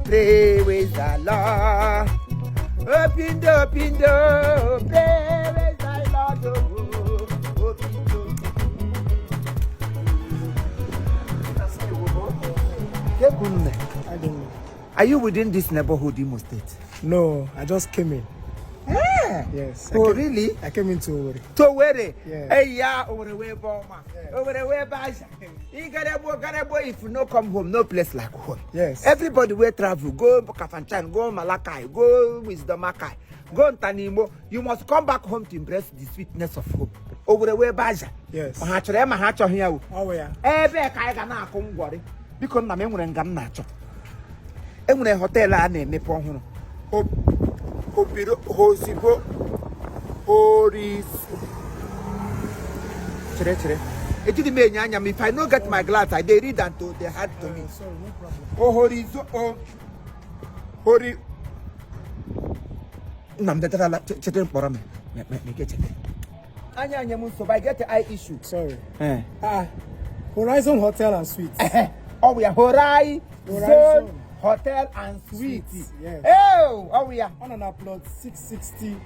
Praise the Lord. Opindo, opindo, praise the Lord. Oh, opindo. Kekunne, I don't know. are you within this neighborhood, Imo State? No, I just came in. Yes. I Oh, came, really? I came into Owerri. To Owerri? Yeah. Hey, ya, Owerri wee ebe ọma. Owerri wee ebe aja. Ị gara ebe gara ebe if you no come home, no place like home. Yes. Everybody wey travel, go Kafanchan, go Malakai, go Wisdomakai, go Ntanimo, you must come back home to embrace the sweetness of home. Owerri wee ebe aja. Yes. Ma ha chọrọ ya ma ha achọghị ya o. Oh, yeah. Ebe ka anyị ga na-akụ ngwọrị. Biko nna m, enwere nga m na-achọ. Enwere hotel a na-emepe ọhụrụ. Obiro Hosibo Horis. Chere chere. Ejiri m enyo anya m, if I no get my glass, I dey read and to dey hard to me. Sorry, no problem. Ohorizo o hori. Nna m detarala chere mkpọrọ m. Me chete. Anya anya m nsogbu, I get eye issue. Sorry. Eh. Ah, Horizon Hotel and Suites. Ọ bụ ya Horizon Horizon Hotel and Suite. Suites, yes. Oh, ọ bụ ya. On a plot 660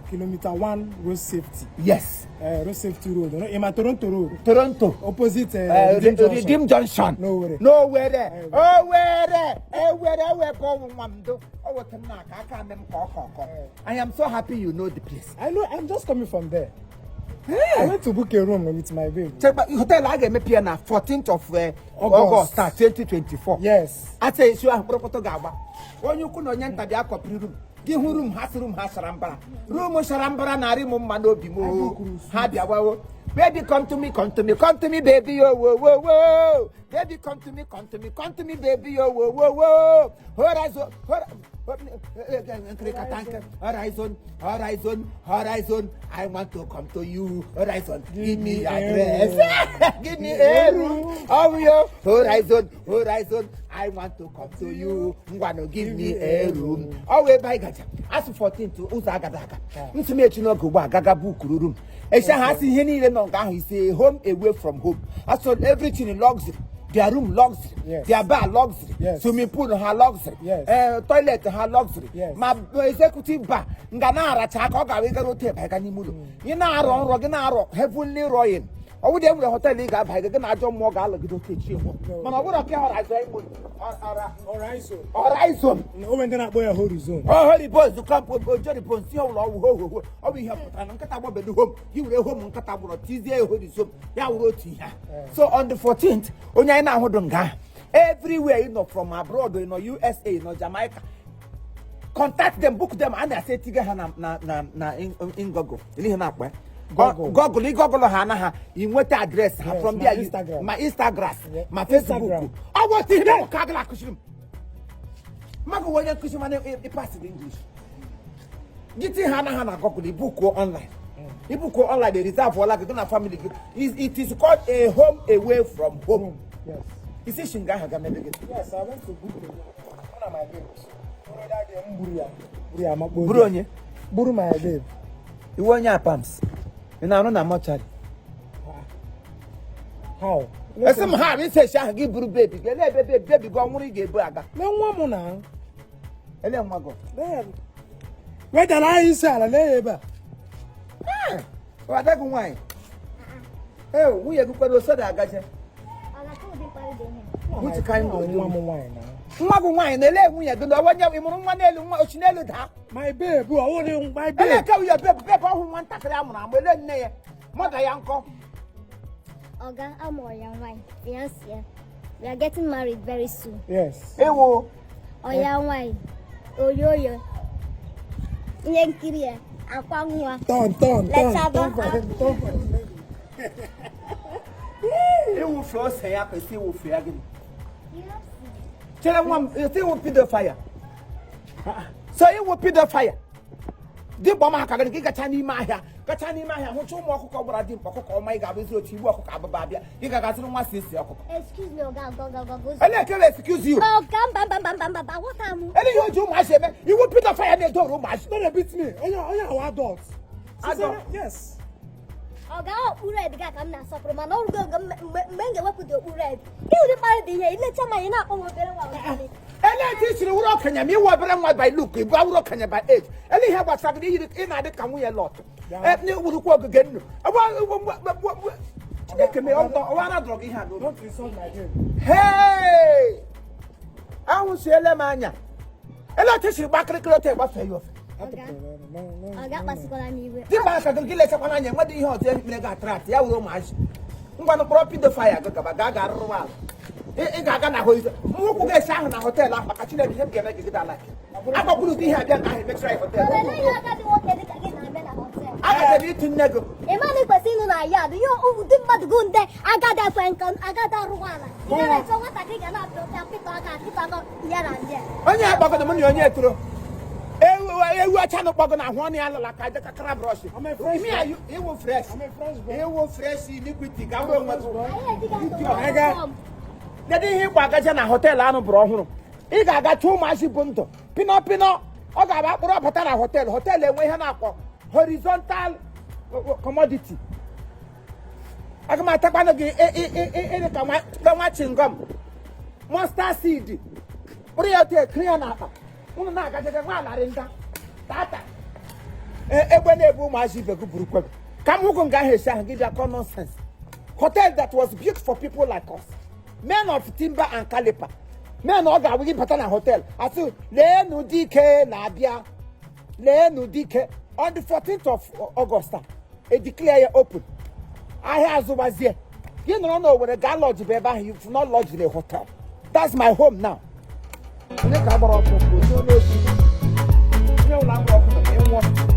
kilometer 1 road safety. Yes. Road safety road. No, in Toronto Road. Toronto. Opposite Redeem Junction. Redeem Junction. N'Owerri. N'Owerri. Owerri. Ewere ewe ka ọnwụ nwa m do. Ọ weta m n'aka aka m ka ọ kọ ọkọ. I am so happy you know the place. I know, I'm just coming from there. I went to book a room with my babe. Chekwa hotel a ga-emepe ya na 14th of August. August 2024. Yes. Ata esi ahụ kpọrọkpọtọ ga-agba. Onye ukwu na onye nta bịa kọpịrị room. Gị hụ room ha sị room ha sara mbara. Room sara mbara na-arị m mma n'obi m o. Ha bịawawo. Baby come to me, come to me, come to me, baby, yo, wo, wo, wo. Baby come to me, come to me, come to me, baby, yo, wo, wo, wo. Horizon, Horizon, Horizon, Horizon. I want to come to you. Horizon, give me address. Give me a room. Oh, yo. Horizon, Horizon. I want to come to you. Ngwano, give me a room. Oh, ebe anyị gaja. Asụ 14 to ụzọ agada aga. Ntụ m echi n'oge ugbu a gaga bukuru room. Echi ha asị ihe niile nọ nke ahụ ise home away from home. Asụ everything in luxury. Their room luxury. Yes. Their bar luxury. Yes. Swimming pool ha luxury. Yes. Toilet ha luxury. Yes. Ma executive bar nga na-aracha aka ọ ga-abụ ịgara otu ebe ga n'ime ụlọ. Ị na-arọ nrọ gị na-arọ heavenly royal. Ọ bụrụ enwere hotel ị ga-aba gị na ajọ mmụọ ga-alọgide otu echi nwụọ. Mana ọ bụrụ ka Horizon Horizon. Horizon. O nwere ndị na-akpọ ya Horizon. Oh, Holy Bones, come, Jerry Bones, ihe ọbụla ọwụ ho ho ho. Ọ bụ ihe pụtara na nkata gbabedu home. Gị were home nkata gbụrọ tizie ya Horizon. Ya wụrụ otu ihe a. So on the 14th, onye anyị na-ahụdụ nga ahụ. Everywhere you know, from abroad, you know, USA, you know, Jamaica. Contact them, book them. A na-asị etiga ha na na na na in Google. Ihe na-akpọ ya? Google. Google, ị Google ha na ha, ị nweta address ha Yes, from ma there. Instagram. Ma Instagram, Yeah. ma Facebook. Instagram. Ọ bụ otu ihe ka agala akụziri m. Mmadụ wụ onye nkụzi mana ịpasị English. Gị tinye ha anaghị na Google, ibukuo online. Ibukuo online, they reserve ọla gị gị na family gị. It is called a home away from home. Yes. Isi shinga ahụ ga mebe gị. Yes, I went to book a room. One of my babes. Buru that day, m buru ya. Buru ya makpo. Buru onye? Buru my babe. Iwe onye apams. Ị na-arụ na mortuary. How? Esi m ha isi esi ahụ gị buru baby gị. Ele ebe baby baby gị ọ nwụrụ ị ga-ebu aga. Lee nwa m na. Ele nwa gị. Lee ya. Wetara anyị isi ala lee ya ebe a. Ọ ada gị nwaanyị. Ee, nwunye gị kwere osoda agaje. Which kind of Nwa m nwaanyị na. Nwa gị nwaanyị na-ele nwunye gị na onye ị mụrụ nwa n'elu nwa ochi n'elu daa. My babe, ọ wụrụ my Ele babe. ka nwunye babe babe ọhụ nwatakịrị a mụrụ amụ ele nne ya. Mọda ya nkọ. Oga, I'm Oya nwanyị, fiancé ya. We are getting married very soon. Yes. Ewo. Oya nwanyị, oyoyo, ihe nkiri ya, akwa nwa. Turn, turn, turn. Let's have Turn a- for him, turn for him. Iwufe ose ya kwesị iwufe ya gịnị? Chere nwa m, esi iwu pedophile. So iwu pedophile. Dimkpa ọma aka gị gacha n'ime ahịa gacha n'ime ahịa hụcha ụmụ ọkụkọ gbara dimkpa ọkụkọ ọma ị ga-abụzi otu igbu ọkụkọ abụba abịa ị ga-agaziri nwa si esi ọkụkọ. Excuse me, Oga, Oga, Oga, Oga, Oga. Ele ekele excuse you. Oga, mba, mba, mba, mba, mba, mba, aghọta m. Ele ihe o ji ụmụazị eme iwu pedophile na-edoro ụmụazị. No dey beat me. Onye onye awa adult. Adult. Yes. Oga, okpu red gị a ka m na-asọpụrụ mana ọrụ oge mgbe m ga-ewepụ dị okpu red. Gị ụdị mkparị dị ihe, ilecha ma ị na-akpọ m obere nwa obere. Ele Ele etu i siri wụrụ okenye ma ị wụ obere nwa by look, ị bụ awụrụ okenye by age. Ele ihe gbasara gị yiri ị na-adị ka nwunye Lọt. Wurukwa ogige nnu. Chineke mee ọwa dọrọ gị ihe a n'obi. Don't insult my name. Hey! Ahụsiele m anya. Ele otu i siri gba kịrịkịrị otu gbafee ya ofe. Ọga, ọga, akpasukwala m iwe. Dịka aka gị gị lechakwana anya, enwedị ihe ọzọ mere gị attract ya wụrụ ụmụazị. Ngwanụ, kpọrọ pedophile gị gaba gaa ga rụrụ ala. Ị ga-aga na hotel ụkwụ ga-esi ahụ na hotel ahụ maka Chineke ihe m ga-eme gị gị dala agbakwuru ụdị ihe abịa nga ahụ emechara ya hotel. Olee ihe agadi nwoke dịka gị na-abịa na hotel? Agaghị m ịtụ nne gị. Ị ma na ị kwesịrị ịnụ na yard ihe ụdị mmadụ gụ ndị agadi ekwe nka agadi arụwa ala. Ị ga na-achọ nwatakịrị ga na-apịa apịtọ aka apịtọ aka ya na ndị a. Onye a kpọgoro m na onye etoro ewu ewu ọcha na kpọgo na ahụ ọnụ ya lala ka kakara brush. I'm a fresh Imi ya iwu fresh. I'm a fresh boy. Iwu fresh iniquity ga wụrụ onwe gị. Anyị ejighị ndụ Aga. Kedu ihe ịgba agaje na hotel anụ bụrụ ọhụrụ? Ị ga-aga chụọ ụmụazị bụ ndụ pịnọ pịnọ. Ọ ga-abụ akpụrụ ọbata na hotel, hotel enwe ihe na-akpọ horizontal commodity. Aga m atakwanụ gị ịdị ka nwa chewing gum mustard seed, kpụrụ ya otu ekiri ya n'akpa unu na-agajega nwa alarị nda tata. Egbe na-ebu ụmụazị ibe gị burukwe gị ka m hụgụ nga ahụ esi ahụ gị bịa kọ nonsense. Hotel that was built for people like us, men of timber and caliper, men ọ ga-abụ gị bata na hotel asị, "Leenụ dike na-abịa, leenụ dike." On the 14th of August a e declare ya open, ahịa azụgbazie. Gị nọrọ n'Owere gaa lodge bụ ebe ahụ. You've not lodged in a hotel. That's my home now. Onye ka agbara ọkụ onye n'otu onye ụlọ agbara ọkụ na ịnwụọ.